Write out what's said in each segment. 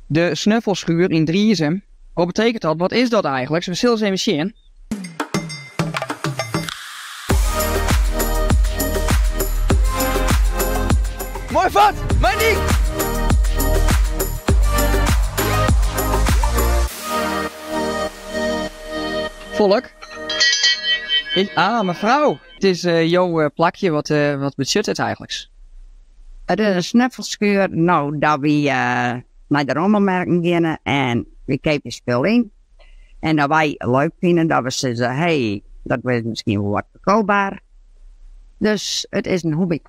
De snuffelschuur yn Driezum. Wat betekent dat? Wat is dat eigenlijk? We sille ris even sjen. Moai vat! Mandy! Volk. Ah, mevrouw. It is jo plakje. Wat, wat betsjut it eigenliks? It is in snuffelskuur, no, dat wy nei de rommelmerken geane en wy keapje spul yn. En dat wy leuk fine, dat we sizze, hey, dat is miskien wol wat ferkoopbaar. Dus it is in hobby.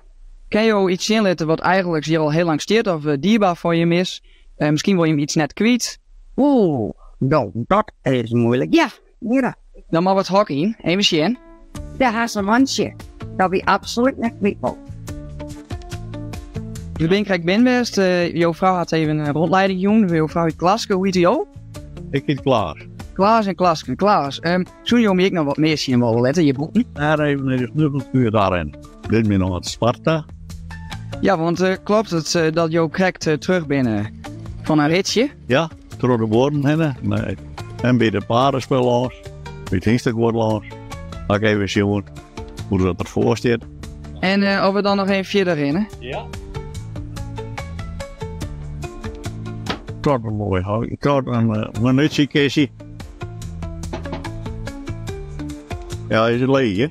Kinne jo iets sjen litte wat eigenliks hjir al hiel lang stiet of dierber foar jim is? Miskien wol jim iets net kwyt. Oeh, no, dat is moeilik. Ja, ja. Dan moat wat hok yn. Even sjen. Dêr hast in mantsje dat wy absolút net kwyt wolle. We binne krekt binnen west. Jo frou hat even in rondleiding jûn. Jo frou hjit Klaske. Hoe hjit jo? Ik hjit Klaas. Klaas en Klaske. Klaas, um, soene jo my ek noch wat mear sjen wolle litte hjir bûten? Daar even in de snuffelskuur daarin. Dit bin noch Sparta. Ja, want uh, klopt it uh, dat jo krekt uh, terug binne fan in ritsje? Ja, troch de buorren hinne. Nee. En by de paardenspul lâns, by it hynsteguod lâns. Ha ik even sjoen hoe dat derfoar stiet. En uh, of we dan noch even fierder rinne? Ja. Tot een mooi hok. Tot een uh, munitiekistje. Ja, is het leeg, hè?